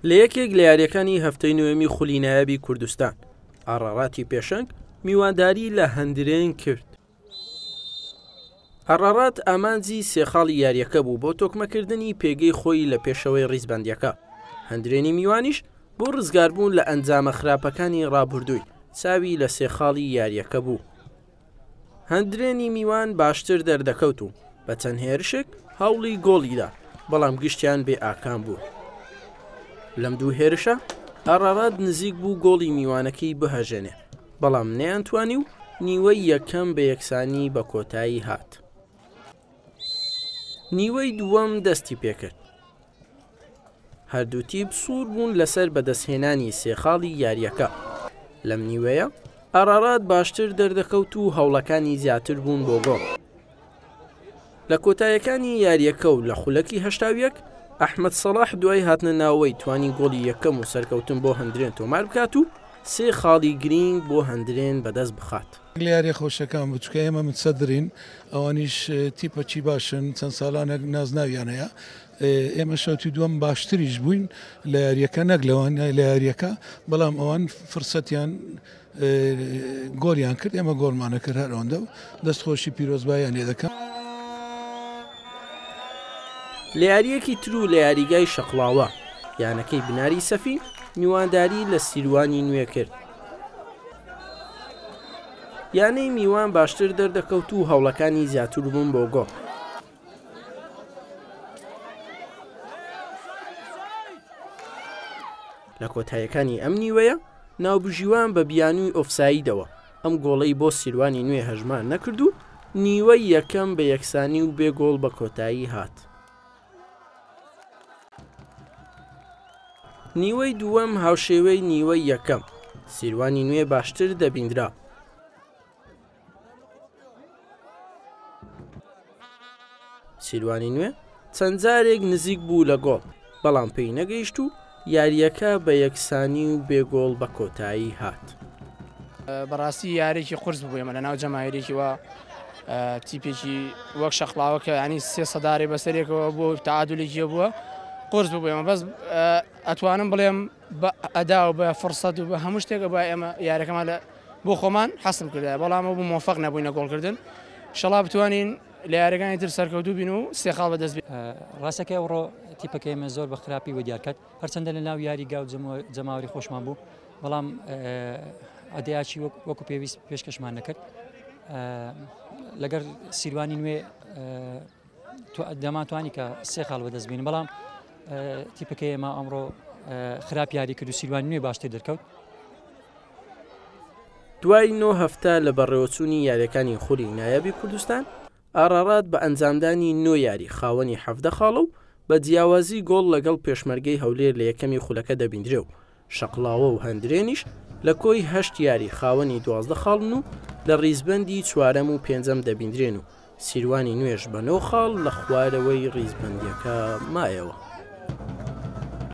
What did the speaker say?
لە یەکێک لە یاریەکانی هەفتەی نوێمی خولی نایابی کوردستان ئاڕاڕاتی پێشەنگ میوانداری لە هەندرێن کرد. ئاڕاڕات ئامانجی سێ خاڵی یاریەکە بوو بۆ تۆکمەکردنی پێگەی خۆی لە پێشەوەی ڕیزبەندیەکە. هەندرێنی میوانیش بۆ ڕزگاربوون لە ئەنجامە خراپەکانی ڕابوردووی چاوی لە سێ خاڵی یاریەکە بوو. هەندرێنی میوان باشتر دەردەکەوت و بە چەند هێرشێک هەوڵی گۆڵیدا، بەڵام گشتیان بێ ئاکام بوون. لەم دوو هێرشە ئاڕاڕات نزیک بوو گۆڵی میوانەکەی بهەژێنێ، بەڵام نەیانتوانی و نیوەی یەکەم بە یەکسانی بە کۆتایی هات. نیوەی دووەم دەستی پێکرد. هەردوو تیپ سوور بوون لەسەر بەدەستهێنانی سێ خاڵی یارییەکە. لەم نیوەیە ئارارات باشتر دەردەکەوت و هەوڵەکانی زیاتر بوون بۆ گۆڵ. لە کۆتایەکانی یارییەکە و لە خولەکی 81 ئەحمەد سەڵاح دوای هاتنە ناوەی توانی گۆڵی یەکەم و سەرکەوتن بۆ هەندرێن تۆمار بکات و سێ خاڵی گرینگ بۆ هەندرێن بەدەست بخات. لە یاریە خۆشەکان بوو چونکە ئێمە متسەدرین ئەوانیش تیپەکی باشن چەند ساڵانێک نازناویان هەیە ئێمە شەوتی دووەم باشتریش بووین لە یاریەکە نەک لەوان لە یاریەکە بەڵام ئەوان فرسەتیان گۆلیان کرد ئێمە گۆڵمانە کرد هەر ئەوەندە و دەست خۆشی پیرۆزباییان لێ دەکەم. لە یارییەکی تر و لە یاریگای شەقڵاوە، یانەکەی بناری سەفین میوانداری لە سیروانی نوێ کرد. یانەی میوان باشتر دەردەکەوت و هەوڵەکانی زیاتر بوون بۆ گۆڵ. لە کۆتاییەکانی ئەم نیوەیە ناوبژیوان بە بیانووی ئۆفسایدەوە ئەم گۆڵەی بۆ سیروانی نوێ هەژمار نەکرد و نیوەی یەکەم بە یەکسانی و بێ گۆڵ بە کۆتایی هات. نیوەی دووەم هاوشێوەی نیوەی یەکەم سیروانی نوێ باشتر دەبیندرا. سیروانی نوێ چەند جارێک نزیک بوو لە گۆڵ، بەڵام پێی نەگەیشت و یارییەکە بە یەکسانی و بێ گۆڵ بە کۆتایی هات. بەڕاستی یاریێکی قورس بوو ئێمە لەناو جەماهیرێکی وا تیپێکی وەک شەقڵاوە کە ینی سێ سەدارێ بەسەرێکەوە بۆ تعادلێکی بووە قورس بوو ئێمە بەس ئەتوانم بڵێم بە ئەدا و بە فرسەت و بە هەموو شتێک بە ئێمە یاریەکەمان لە بۆ خۆمان حەسم کردایە بەڵام ئەو بوو مۆفەق نەبووین لە گۆڵکردن شەڵا بتوانین لە یاریەکانی تر سەرکەوتوو بین و سێ خاڵ بەدەست بێنین. ڕاستەکەی ئەوڕۆ تیپەکەی ئێمە زۆر بە خراپی وەدیار کەت هەرچەندە لە ناو یاریگا و جەماوەری خۆشمان بوو بەڵام ئەدەیاکی وەکو پێویست پێشکەشمان نەکرد لەگەر سیروانی نوێ دەمانتوانی کە سێ خاڵ بەدەست بین بەڵام تیپەکەی ئێمە ئەمڕۆ خراپ یاری کرد و سیروانی نوێ باشتر دەرکەوت. دوای نۆ هەفتە لە بەڕێوەچوونی یارییەکانی خولی نایابی کوردستان، ئاڕاڕات بە ئەنجامدانی نۆ یاری خاوەنی 17 خاڵە و بە جیاوازی گۆڵ لەگەڵ پێشمەرگەی هەولێر لە یەکەمی خولەکە دەبیندرێ و شەقڵاوە و هەندرێنیش لە کۆی هەشت یاری خاوەنی 12 خاڵن و لە ڕیزبەندی چوارەم و پێنجەم دەبیندرێن و سیروانی نوێش بە نۆ خاڵ لە خوارەوەی ڕیزبەندییەکە مایەوە.